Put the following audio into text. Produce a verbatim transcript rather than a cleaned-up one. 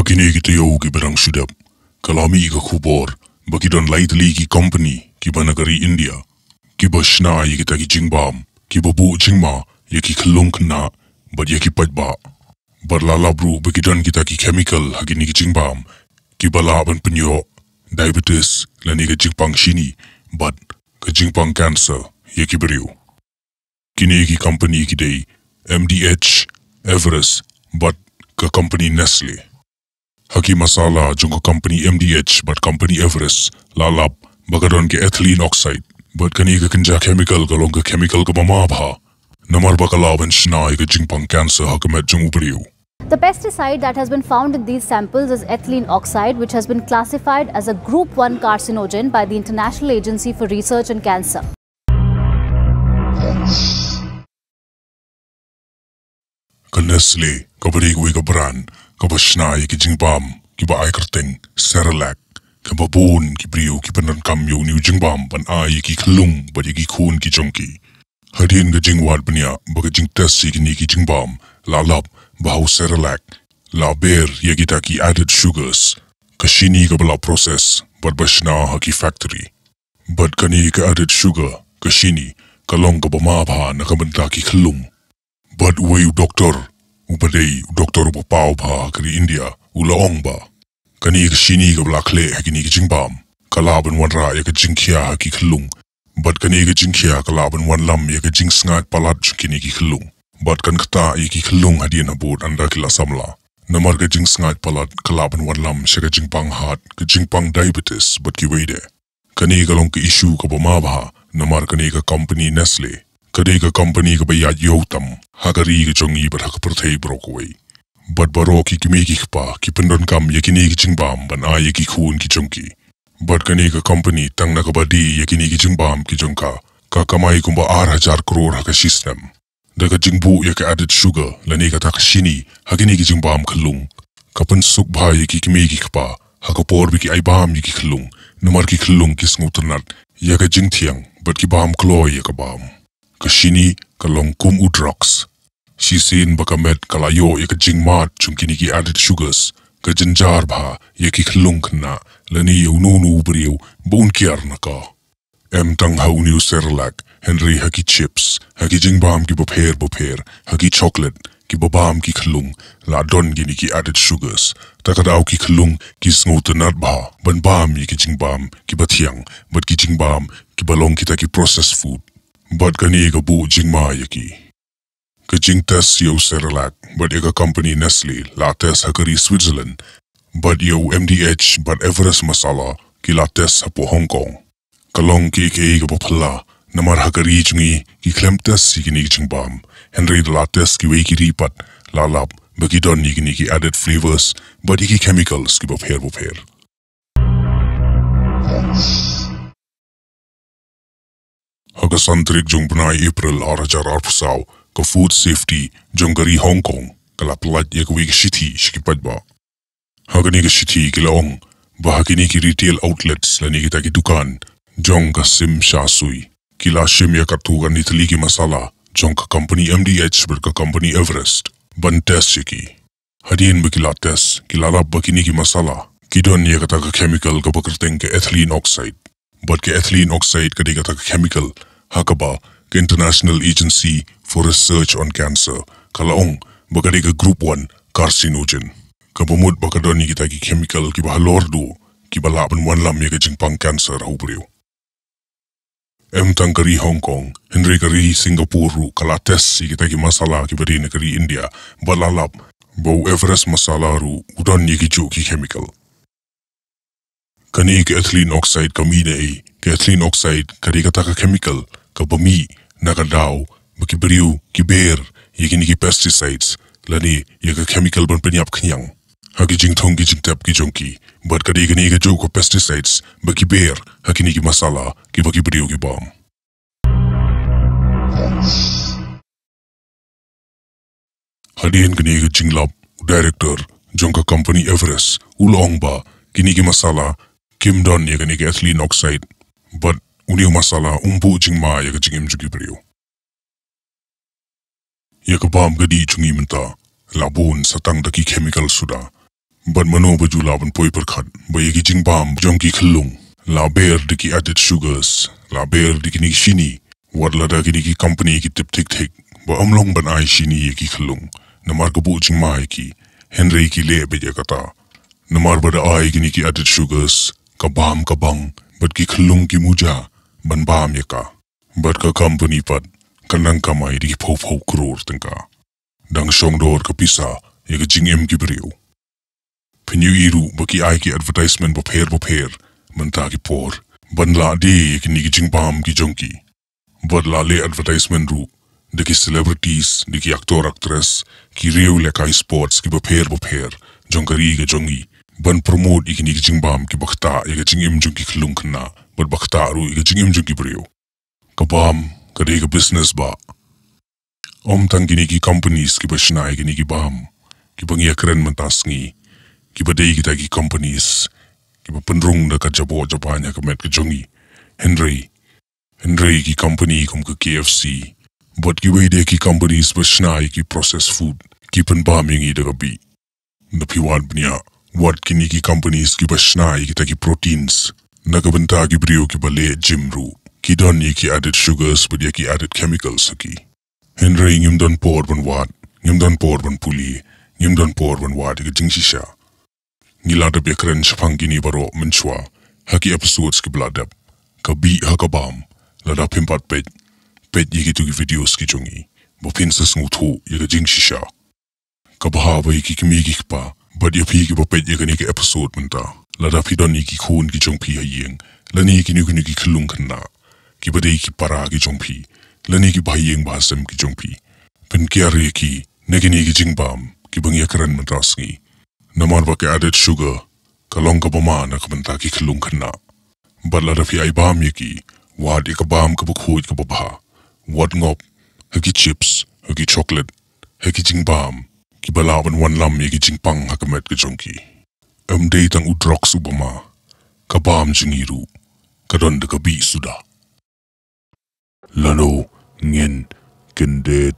Kine ki taïew kiba dang shu dep, ka la mih ka khubor ba ki don lai tylli ki company kiba na ka ri India kiba shna ïa kita ki jingbam kiba buh jingma ïa ki khyllung khynnah bad ïa ki paidbah. Bad la lap ruh ba ki don kita ki chemical ha kine ki jingbam kiba lah ban pynïoh diabetes lane ka jingpang shini bad ka jingpang cancer ïa ki briew. Kine ki company ki dei M D H, Everest bad ka company Nestle. Ha ki masala jong ka company M D H bad company Everest la lap ba ka don ka ethylene oxide, bad kane ka kynja chemical ka long ka chemical kaba ma bha, namar ba ka lah ban shna ïa ka jingpang cancer ha ka met jong u briew. The pesticide that has been found in these samples is ethylene oxide, which has been classified as a Group one carcinogen by the International Agency for Research on Cancer. Ka Nestle kaba dei kawei ka brand kaba shna ïa ki jingbam kiba ai kyrteng Cerelac, kaba bun ki briew ki pyndonkam ïa une u jingbam ban ai ïa ki khyllung bad ïa ki khun ki jong ki. Hadien ka jingwad bniah bad ka jingtest ïa kine ki jingbam, la lap ba ha u Cerelac la ber ïa kita ki added sugars, ka shini kaba la process bad ba shna ha ki factory. Bad kane ka added sugar, ka shini, ka long kaba ma bha na ka bynta ki khyllung. Bad uwei u doktor uba dei u doktor uba paw bha ha ka ri India u la ong ba kane ka shini kaba la khleh ha kine ki jingbam ka lah ban wanrah ïa ka jingkhia ha ki khyllung. Bad kane ka jingkhia ka lah ban wanlam ïa ka jingsngaid palat jong kine ki khyllung. Bad kan ktah ïa ki khyllung hadien habud ynda ki la samla. Namar ka jingsngaid palat ka lah ban wanlam sha ka jingpang heart, ka jingpang diabetes bad kiwei de. Kane ka long ka issue kaba ma bha, namar kane ka company Nestle ka dei ka company kaba ïaid ïew tam ha ka ri ka jong ngi bad ha ka pyrthei baroh kawei. Bad baroh ki kmie ki kpa ki pyndonkam ïa kine ki jingbam ban ai ïa ki khun ki jong ki. Bad kane ka company tang na kaba die ïa kine ki jingbam ki jong ka, ka kamai kumba ar hajar klur ha ka shi snem. Da ka jingbuh ïa ka added sugar lane kata ka shini ha kine ki jingbam khyllung, ka pynsuk bha ïa ki kmie ki kpa ha ka por ba ki ai bam ïa ki khyllung, namar ki khyllung ki sngewtynnat ïa ka jingthiang bad ki bam kloi ïa ka bam. Ka shini ka long kum u drugs. Shisien ba ka met ka la ïoh ïa ka jingmad jong kine ki added sugars, ka jynjar bha ïa ki khyllung khynnah lane ïa uno uno u briew ba un kiar na ka. Em tang ha une u Cerelac, hynrei ha ki chips, ha ki jingbam kiba pher bapher, ha ki chocolate kiba bam ki khyllung, la don kine ki added sugars. Ta ka daw ki khyllung ki sngewtynnat bha ban bam ïa ki jingbam kiba thiang bad ki jingbam kiba long kita ki processed food. Bad kane ka buh jingma ïa ki. Ka jingtest ïa u Cerelac bad ïa ka company Nestle la test ha ka ri Switzerland. Bad ïa u M D H bad Everest masala ki la test hapoh Hong Kong. Ka long kiei kiei kaba phylla, namar ha ka ri jong ngi ki khlem test ïa kine ki jingbam. Hynrei da la test kiwei ki ri pat, la lap ba ki don ïa kine ki added flavours bad ïa ki chemicals kiba pher bapher. Ha ka san tarik jong bnai April ar hajar arphew saw, ka Food Safety jong ka ri Hong Kong ka la pyllait ïa kawei ka shithi sha ki paidbah. Ha kane ka shithi ki la ong ba ha kine ki retail outlets lane kita ki dukan jong ka sim sha sui, ki la shim ïa katto katne tylli ki masala jong ka company M D H bad ka company Everest ban test ïa ki. Hadien ba ki la test, ki la lap ba kine ki masala ki don ïa kata ka chemical kaba kyrteng ka ethylene oxide. Bad ka ethylene oxide ka dei kata ka chemical ha kaba ka International Agency for Research on Cancer ka la ong ba ka dei ka Group one carcinogen, kaba mut ba ka don ïa kita ki chemical kiba halor duh, kiba lah ban wanlam ïa ka jingpang cancer ha u briew. Em tang ka ri Hong Kong, hynrei ka ri Singapore ruh ka la test ïa kita ki masala kiba dei na ka ri India, bad la lap ba u Everest masala ruh u don ïa kijuh ki chemical. Kane ka ethylene oxide ka mih na ei? Ka ethylene oxide ka dei kata ka chemical kaba mih na ka daw ba ki briew ki ber ïa kine ki pesticides lane ïa ka chemical ban pynïap khñiang ha ki jingthung ki jingtep ki jong ki. Bad ka dei kane kajuh ka pesticides ba ki ber ha kine ki masala kiba ki briew ki bam. Hadien kane ka jinglap, u director jong ka company Everest u la ong ba kine ki masala kim don ïa kane ka ethylene oxide, bad une u masala um buh jingma ïa ka jingim jong ki briew. Ïa ka bam ka dih jong ngi mynta la bun sa tang da ki chemical suda. Bad mano ba ju lah ban poi pyrkhat ba ïa ki jingbam jong ki khyllung la ber da ki added sugars, la ber da kine ki shini. Wat lada kine ki company ki tip thik thik ba ym long ban ai shini ïa ki khyllung, namar ka buh jingma ïa ki, hynrei ki leh beit ïa kata. Namar ba da ai kine ki added sugars, ka bam ka bang, bad ki khyllung ki muja ban bam ïa ka. Bad ka company pat ka nang kamai da ki phew phew klur tyngka. Dang shong dor ka pisa ïa ka jingim ki briew. Phin ïohi ruh ba ki ai ki advertisement bapher bapher mynta ki por ban lah die ïa kine ki jingbam ki jong ki. Bad la leh advertisement ruh da ki celebrities, da ki actor actress, ki riew lehkai sports ki bapher bapher jong ka ri ka jong ngi, ban promote ïa kine ki jingbam kiba ktah ïa ka jingim jong ki khyllung khynnah, bad ba ktah ruh ïa ka jingim jong ki briew. Ka bam ka dei ka business ba. Ym tang kine ki companies kiba shna ïa kine ki bam kiba ngi ïa kren mynta sngi, kiba dei kita ki companies kiba pynrung da ka jaboh jaban ha ka met ka jong ngi. Hynrei, hynrei ki company kum ka K F C bad kiwei de ki companies ba shna ïa ki processed food ki pynbam ïa ngi da ka bih. Da phi wad bniah, wat kine ki companies kiba shna ïa kita ki proteins na ka bynta ki briew kiba leh gym ruh, ki don ïa ki added sugars bad ïa ki added chemicals ha ki. Hynrei ngim don por ban wad, ngim don por ban pule, ngim don por ban wad ïa ka jingshisha. Ngi la dep ïa kren shaphang kine baroh mynshuwa ha ki episodes kiba la dep. Ka bih ha ka bam, lada phim pat peit, peit ïa kitu ki videos ki jong ngi ba phin sa sngewthuh ïa ka jingshisha. Kaba haba ïa ki kmie ki kpa bad ïa phi kiba peit ïa kane ka episode mynta, lada phi don ïa ki khun ki jong phi ha ïing, lane ïa kino kino ki khyllung khynnah kiba dei ki para ki jong phi, lane ki bahaïing bahasem ki jong phi, pynkiar ïa ki na kine ki jingbam kiba ngi ïa kren mynta sngi. Namar ba ka added sugar ka long kaba ma na ka bynta ki khyllung khynnah. Bad lada phi ai bam ïa ki, wad ïa ka bam kaba khuid kaba bha. Wat ngop ha ki chips, ha ki chocolate, ha ki jingbam kiba lah ban wanlam ïa ki jingpang ha ka met ka jong ki. Ym dei tang u drugs uba ma, ka bam jong ngi ruh ka don da ka bih suda. Lano ngin kyndit